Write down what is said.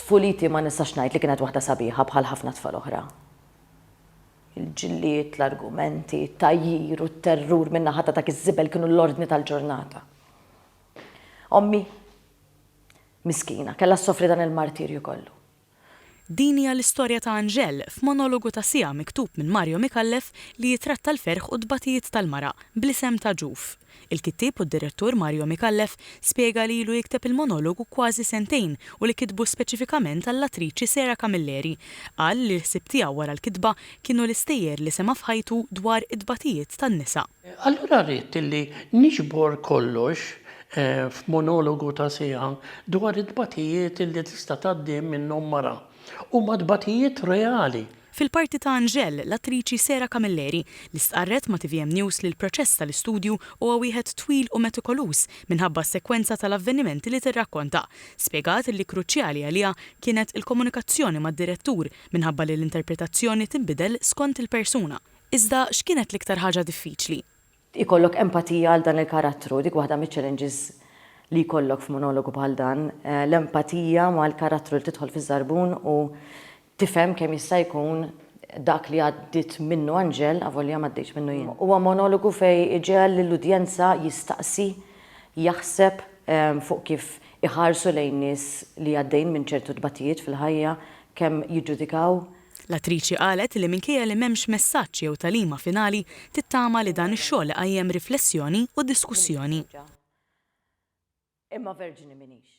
Tfuliti ma nistax ngħid li kienet waħda sabiħa bħal ħafna tfal oħra. Il-ġlied, l-argumenti, it-tgħajjir u t-terrur min-naħa ta' dak iż-żibel kienu l-ordni tal-ġurnata. Ommi, miskina, kellha ssofri dan il-martirju kollu. Din hija l-istorja ta' Angèle f'monologu ta' siegħa miktub minn Mario Micallef li jitratta l-ferħ u t-tbatijiet tal-mara, bl-isem ta' Ġuf. Il-kittieb u d-direttur Mario Micallef spjega li ilu jikteb il-monologu kważi sentejn u li kitbu speċifikament għall-attriċi Sarah Camilleri. Qal li l-ħsieb tiegħu wara l-kitba kienu l-istejjer li sema' f'ħajtu dwar it-tbatijiet tan-nisa. Allura ridt illi niġbor kollox f'monologu ta' siegħa dwar it-tbatijiet illi tista' tgħaddi minnhom mara. Huma tbatijiet reali. Fil-parti ta' Angèle, l-attriċi Sarah Camilleri, li stqarret ma' tvm News li l-proċess tal-istudju huwa wieħed twil u metikoluż minħabba s-sekwenza tal-avvenimenti li tirrakkonta. Spjegat li kruċjali għaliha kienet il-komunikazzjoni mad-direttur minħabba li l-interpretazzjoni tinbidel skont il-persuna. Iżda x'kienet l-iktar ħaġa diffiċli? Ikollok empatija għal dan il-karattru, dik waħda miċ-challenges li jkollok f'monologu bħal dan, l-empatija mal-karattru li tidħol fiż-żarbun u tifhem kemm jista' jkun dak li għaddiet minnu Angèle avolja m'għaddejtx minnu jien. Huwa monologu fejn iġegħel lill-udjenza jistaqsi, jaħseb fuq kif iħarsu lejn nies li għaddejjin minn ċertu tbatijiet fil-ħajja, kemm jiġġudikaw. L-attriċi qalet li minkejja li m'hemmx messaġġ jew tagħlima finali, tittama li dan ix-xogħol iqajjem riflessjoni u diskussjoni. Imma verġni m'iniex.